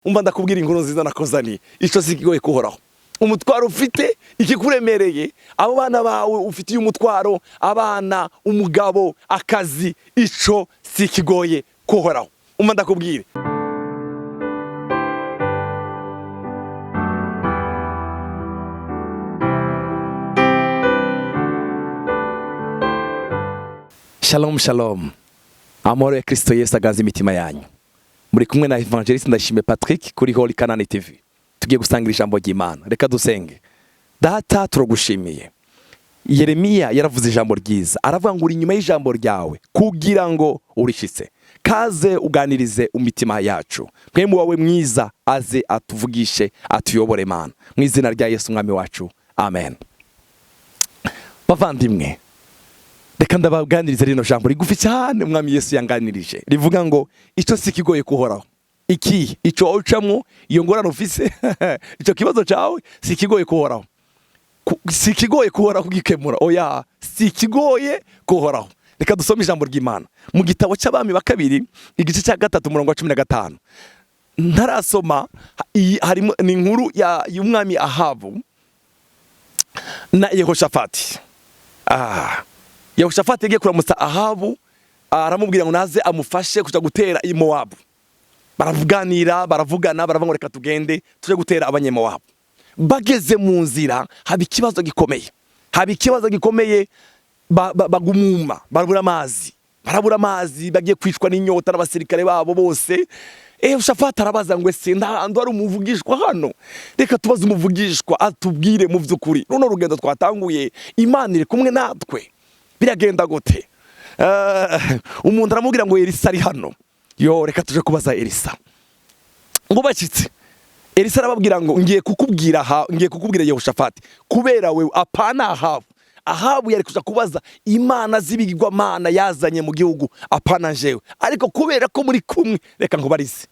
Umva, ndakubwira inkuru nziza nakozaniye. Ico si kigoye kuhoraho. Umutwaro ufite, ikikuremereye, abo bana bawe ufitiye umutwaro, abana, umugabo, akazi, ico si kigoye kuhoraho. Umva ndakubwire. Shalom shalom, amahoro ya Kristo Yesu aganze imitima yanyu. Muri kumwe na Evangeliste Ndashimye Patrick kuri Holy Canaan TV. Tugiye gusangira ijambo ry'Imana. Reka dusenge. Data, turagushimiye. Yeremiya yaravuze ijambo ryiza, aravuga ngo uri inyuma y'ijambo ryawe kugira ngo urishitse. Kaze uganirize imitima yacu, mwemu wawe mwiza aze atuvugishe, atuyobore Mana, mu izina rya Yesu umwami wacu, amen. Bavandimwe, reka ndabaganirize rino jambo rigufi cyane umwami Yesu yanganirije, rivuga ngo icyo si kigoye kuhoraho. Iki ico ucamwo, iyo ngorane ufise, ico kibazo cawe, si kigoye kuhoraho. Si kigoye kuhoraho kugikemura. Oya, si kigoye kuhoraho. Reka dusome ijambo ry'Imana mu gitabo cy'Abami ba Kabiri, igice cya 3, umurongo wa 15. Ntarasoma iyi, harimo ni inkuru y'umwami Ahabu na Yehoshafati. Yehoshafati yagiye kuramutsa Ahabu, aramubwira ngo naze amufashe kuja gutera i Mowabu. Baravuganira, baravugana, baravuga ngo reka tugende tuje gutera Abanyemowabu. Bageze mu nzira haba ikibazo gikomeye, haba ikibazo gikomeye, bagumuma, barabura amazi, barabura amazi, bagiye kwicwa n'inyota n'abasirikare babo bose. Yehoshafati arabaza ngo ese nta hantu hari umuvugishwa hano? Reka tubaze umuvugishwa atubwire mu by'ukuri runo rugendo twatanguye, Imana iri kumwe natwe, biragenda gute? Umuntu aramubwira ngo Elisa ari hano. Yo, reka tuje kubaza Elisa. Ngo bashyitse, Elisa arababwira ngo ngiye kukubwira aha, ngiye kukubwira Yehoshafati, kubera wewe, apana Ahabu. Ahabu yari kuja kubaza imana z'ibigirwamana yazanye mu gihugu, apana jewe. Ariko kubera ko muri kumwe, reka nkubarize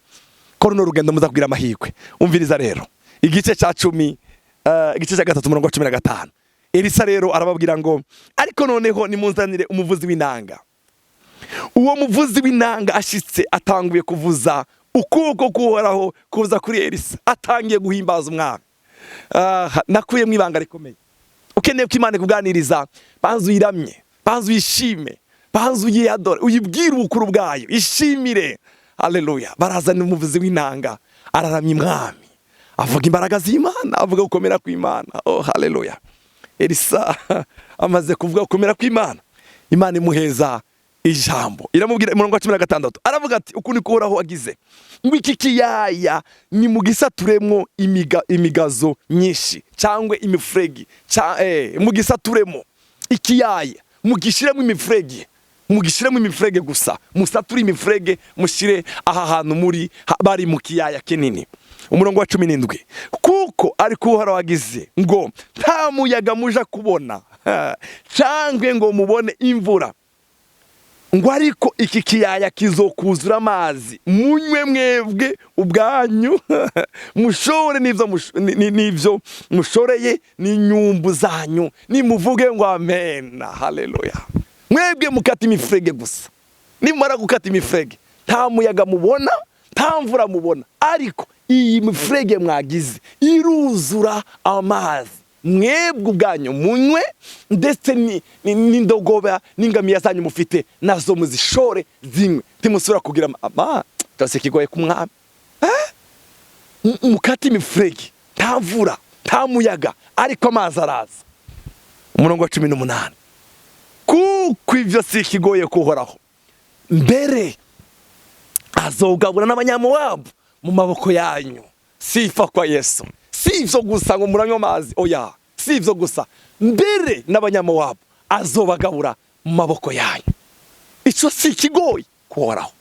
ko runo rugendo muza kugira amahirwe. Umviriza rero igice cya 10, igice cya 3, umurongo wa 15. Elisa rero arababwira ngo ariko noneho nimunzanire umuvuzi w'inanga. Uwo muvuzi w'inanga ashitse atanguye kuvuza, ukuboko kuhoraho kuza kuri Elisa, atangiye guhimbaza umwami. Nakuyemo ibanga rikomeye. Ukeneye ko Imana ikuganiriza, banza uyiramye, banza uyishime, banza uyiyadore, uyibwire ubukuru bwayo, ishimire. Haleluya. Barazana umuvuzi w'inanga, araramya umwami, avuga imbaraga z'Imana, avuga gukomera kw'Imana. Oh haleluya. Elisa amaze kuvuga gukomera kw'Imana, Imana imuheza ijambo, iramubwira umurongo wa 16, aravuga ati uku niko Uhoraho agize ngo iki kiyaya nimugisaturemwo imigazo myinshi cyangwa imifuregi, mugisaturemo ikiyaya, mugishiremo imifuregi, mugishiremo imifurege gusa, musature imifurege, mushire aha hantu muri bari mu kiyaya kinini. Umurongo wa 17, kuko ariko Uhoraho agize ngo nta muyaga muja kubona cyangwa ngo mubone imvura, ngo ariko iki kiyaya kizokuzura amazi, munywe mwebwe ubwanyu, mushore n'ivyo mushoreye n'inyumbu zanyu, nimuvuge ngo amen. Haleluya. Mwebwe mukata imifurege gusa, nimara gukata imifurege nta muyaga mubona, nta mvura mubona, ariko iyi mifurege mwagize iruzura amazi, mwebwe ubwanyu munywe, ndetse n'indogoba n'ingamiya zanyu mufite nazo muzishore zinywe, ntimusubira kugira cyose kigoye ku mwami. Mukate imifurege, nta mvura, nta muyaga, ariko amazi araza. Umurongo wa 18, kuko ivyo si ikigoye kuhoraho, mbere azogabura n'Abanyamowabu mu maboko yanyu. Sifa kwa Yesu. Si ivyo gusa ngo muranywe amazi, oya, si ivyo gusa, mbere n'Abanyamowabu azobagabura mu maboko yanyu. Ico si ikigoye kuhoraho.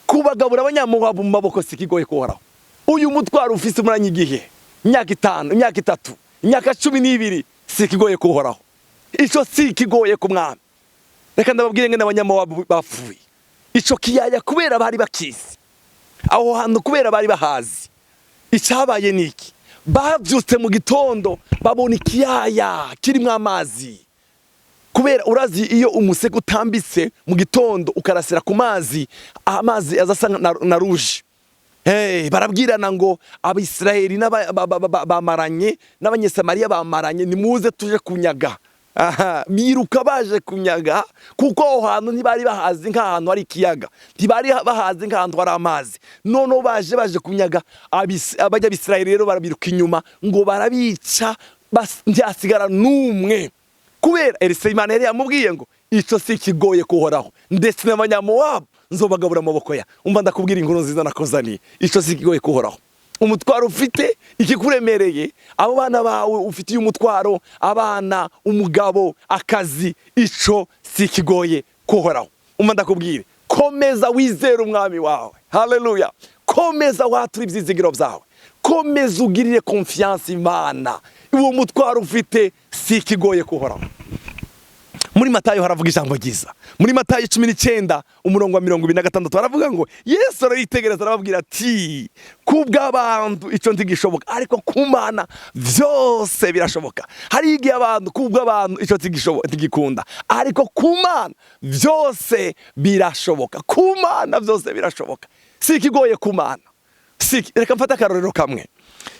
Kubagabura Abanyamowabu mu maboko si ikigoye kuhoraho. Uyu mutwaro ufise umuranye igihe, imyaka 5, imyaka 3, imyaka 12, si ikigoye kuhoraho. Ico si ikigoye ku mwami. Reka ndababwire ngene Abanyamowabu bapfuye. Ico kiyaya kubera bari bakizi, aho hantu kubera bari bahazi, icyabaye niki? Bavyutse mu gitondo babona ikiyaya kirimo amazi. Kubera urazi iyo umusego utambitse mu gitondo ukarasira ku mazi, amazi azasa na rouge. Hey, barabwirana ngo Abisirayeli bamaranye n'Abanyesamariya bamaranye, nimuze tuje kunyaga. Aha, biruka baje kunyaga kuko aho hantu ntibari bahazi nk'ahantu hari ikiyaga, ntibari bahazi nk'ahantu hari amazi. Noneho baje kunyaga Abanyabisirayeli rero barabiruka inyuma ngo barabica, ntihasigara n'umwe, kubera Elisa Imana yari yamubwiye ngo icyo si ikigoye kuhoraho, ndetse n'Abanyamowabu nzobagabura amaboko ya. Umva, ndakubwira inkuru nziza nakozaniye: icyo si ikigoye kuhoraho. Umutwaro ufite, ikikuremereye, abo bana bawe ufitiye umutwaro, abana, umugabo, akazi, ico si ikigoye kuhoraho. Umva ndakubwire, komeza wizere Umwami wawe. Haleluya! Komeza watura ibyizigiro byawe, komeza ugirire confiance Imana. Uwo mutwaro ufite si ikigoye kuhoraho. Muri Matayo haravuga ijambo ryiza, muri Matayo 19 umurongo wa 26, haravuga ngo Yesu arayitegereza arababwira ati: "Kubw'abantu icyo ntigishoboka, ariko ku Mana byose birashoboka." Hari igihe abantu, kubw'abantu icyo ntigikunda, ariko ku Mana byose birashoboka. Ku Mana byose birashoboka, si ikigoye ku Mana. Reka mfate akarorero kamwe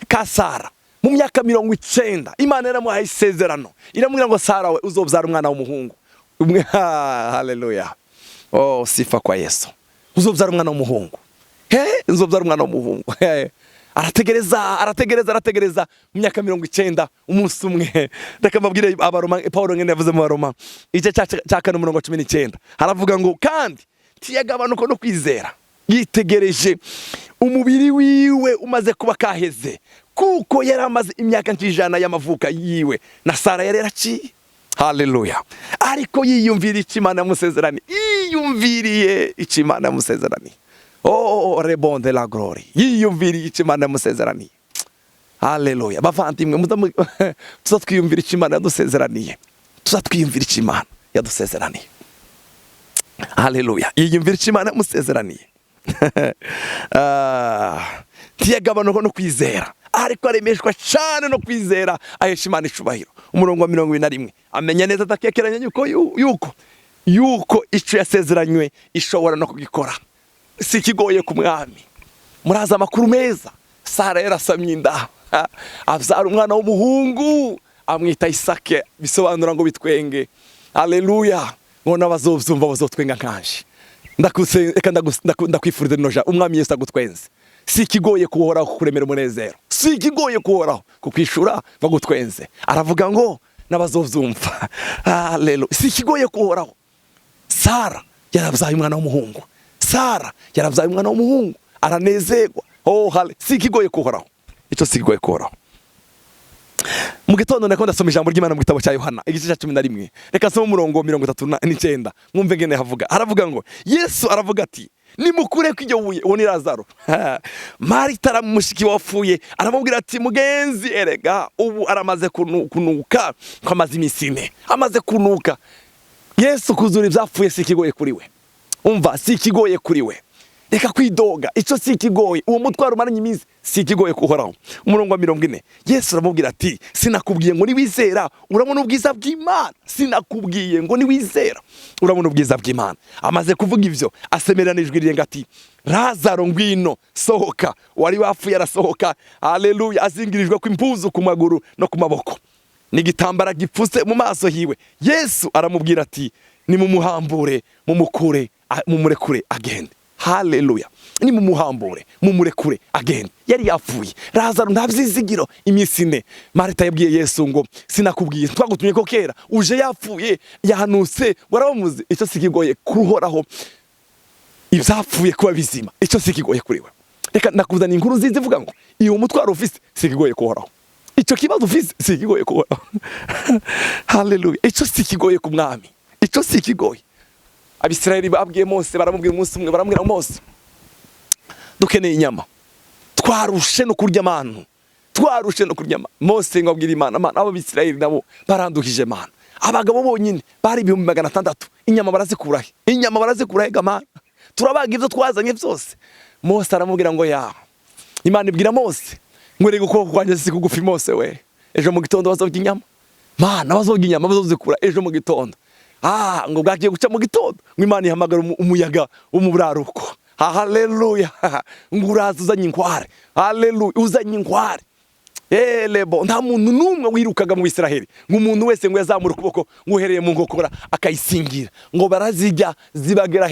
ka Sara. Mu myaka 90 Imana yaramuhaye isezerano, iramubwira ngo: "Sara we, uzobyara umwana w'umuhungu umwe." Haleluya! Oh, sifa kwa Yesu! Uzobyara umwana w'umuhungu. He, uzobyara umwana w'umuhungu. He. Arategereza, arategereza, arategereza mu myaka 90. Umunsi umwe, reka mbabwire Abaroma, Paul ngene yavuze mu Baroma igice cya 4 umurongo wa 19, haravuga ngo: "Kandi ntiyagabanuka no kwizera, yitegereje umubiri wiwe umaze kuba kaheze, kuko yari amaze imyaka nk'ijana y'amavuka yiwe, na Sara yari yaraciye." Haleluya! Ariko yiyumvira icyo Imana yamusezeraniye, yiyumviriye icyo Imana yamusezeraniye. Oh, rebonde la glory! Yiyumviriye icyo Imana yamusezeraniye. Haleluya! Bavandimwe, tuza twiyumvira icyo Imana yadusezeraniye, tuza twiyumvira icyo Imana yadusezeraniye. Haleluya! Yiyumvira icyo Imana yamusezeraniye. Ah, ntiyagabanuka no kwizera, ariko aremeshwa cyane no kwizera, ahesha Imana icubahiro. Umurongo wa 41: amenya neza adakekeranya yuko icyo yasezeranywe ishobora no kugikora. Si ikigoye ku Mwami. Murazi amakuru meza: Sara yarasamye inda, abyara umwana w'umuhungu, amwita Isake, bisobanura ngo bitwenge. Haleluya! Ngo n'abazobyumva bazotwenga nkanje. Reka ndakwifuriza rino jambo: Umwami Yesu agutwenze. Si ikigoye kuhoraho kukuremera umunezero, si ikigoye kuhoraho kukwishura bagutwenze. Aravuga ngo n'abazovyumva. Haleluya! Si ikigoye kuhoraho. Sara yarabyaye umwana w'umuhungu, Sara yarabyaye umwana w'umuhungu, aranezerwa. Oh, si ikigoye kuhoraho, icyo si ikigoye kuhoraho. Mu gitondo ndako ndasoma ijambo ry'Imana mu gitabo cya Yohana igice cya 11. Reka nsome umurongo wa 39, mwumve ngene havuga. Haravuga ngo Yesu aravuga ati: "Nimukure ko iryo buye, uwo ni Lazaro." Marita aramushiki wapfuye aramubwira ati: "Mugenzi, erega ubu aramaze kunuka, ko amaze iminsi 4 amaze kunuka." Yesu kuzura ibyapfuye si ikigoye kuri we. Umva, si ikigoye kuri we. Reka kwidoga, icyo si ikigoye. Uwo mutwaro umaranye iminsi si ikigoye kuhoraho. Umurongo wa 40, Yesu aramubwira ati: "Sinakubwiye ngo niwizera urabona ubwiza bw'Imana? Sinakubwiye ngo niwizera urabona ubwiza bw'Imana?" Amaze kuvuga ibyo, asemerera ijwi rirenga ati: "Lazaro, ngwino sohoka." Wari wapfuye arasohoka. Haleluya! Azingirijwe ku impuzu ku maguru no ku maboko n'igitambara gipfutse mu maso hiwe. Yesu aramubwira ati: "Nimumuhambure, mumukure, mumurekure agende." Haleluya! Nimumuhambure, mumurekure agende. Yari yapfuye Lazaro, nta byizigiro, iminsi 4. Marita yabwiye Yesu ngo: "Sinakubwiye, twagutumye ko kera, uje yapfuye, yahanutse, warabamuzi." Icyo si kigoye kuhoraho, ibyapfuye kuba bizima, icyo si kigoye kuri we. Reka nakuzaniye inkuru nziza ivuga ngo iyo umutwaro ufise si kigoye kuhoraho, icyo kibazo ufise si kigoye kuhoraho. Haleluya! Icyo si kigoye ku Mwami, icyo si kigoye. Abisirayeli babwiye Mose, baramubwira umunsi umwe, baramubwira: "Mose, dukeneye inyama, twarushe no kurya amanu, twarushe no kurya amanu." Mose ngo abwire Imana: "Mana, abo Bisirayeli nabo barandukije, Mana. Abagabo bonyine bari 600,000, inyama barazikura he? Inyama barazikura he? Mana, turabaga ibyo twazanye byose." Mose aramubwira ngo ya Imana ibwira Mose ngo: "Rega ukuboko kwanjye si kugufi, Mose we. Ejo mu gitondo bazorya inyama." Mana, bazorya inyama bazozikura ejo mu gitondo? Ah, ngo bwagiye guca mu gitondo, ngo Imana ihamagara umuyaga wo mu buraruko. Haleluya! Ngo uraza uzanye inkware. Haleluya, uzanye inkware. Elebo, nta muntu n'umwe wirukaga mu Isiraheli ngo umuntu wese ngo yazamura ukuboko ngo uhereye mu nkokora akayisingira, ngo barazijya zibagera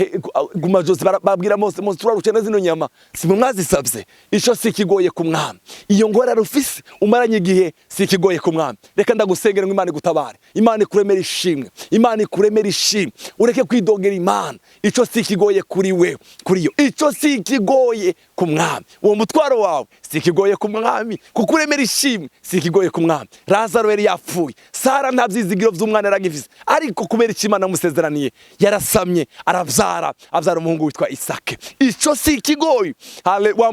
ku majosi. Babwira Mose: "Mose, turarushe na zino nyama, si mwe mwazisabye?" Ico si ikigoye ku mwami. Iyo ngorane ufise umaranye igihe si ikigoye ku mwami. Reka ndagusengera ngo Imana igutabare, Imana ikuremere ishimwe, Imana ikuremere ishimwe, ureke kwidogera Imana. Ico si ikigoye kuri we, kuri yo. Ico si ikigoye ku mwami. Uwo mutwaro wawe si ikigoye ku mwami. Kukuremera ishimwe si ikigoye ku mwami. Lazaro yari yapfuye, Sara nta byizigiro by'umwana yaragifise, ariko kubera icyo Imana yamusezeraniye yarasamye, arabyara, abyara umuhungu witwa Isake. Ico si ikigoye. Wa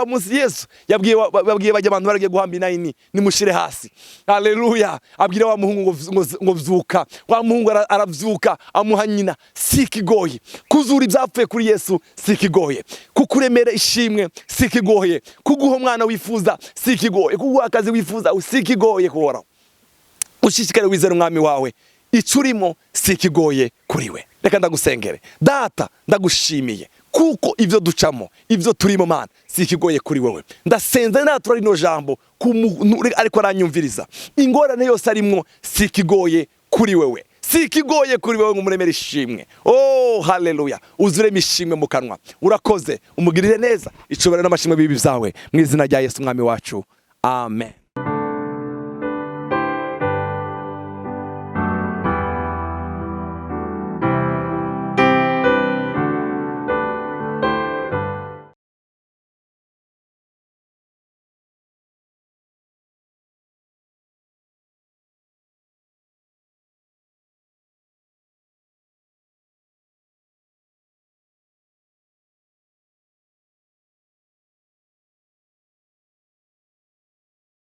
munsi Yesu yabwiye babwiye bajya abantu baragiye guhamba inayini: "Nimushire hasi." Haleluya! Abwira wa muhungu ngo "Vyuka." Wa muhungu aravyuka, amuha nyina. Si ikigoye kuzura ibyapfuye kuri Yesu, si ikigoye kukuremera ishimwe, si ikigoye kuguha umwana wifuza, si ikigoye kuguha akazi wifuza, si ikigoye kuhoraho. Ushishikare wizera umwami wawe, icyo urimo si ikigoye kuri we. Reka ndagusengere. Data, ndagushimiye kuko ibyo ducamo, ibyo turimo, Mana, si ikigoye kuri wowe. Ndasenze natura rino jambo ku muntu ariko aranyumviriza: ingorane yose arimwo si ikigoye kuri wewe, si ikigoye kuri wewe ngo umuremere ishimwe. Oh, haleluya! Uzureme ishimwe mu kanwa. Urakoze, umugirire neza. Icubahiro n'amashimwe bibi byawe mu izina rya Yesu umwami wacu, amen.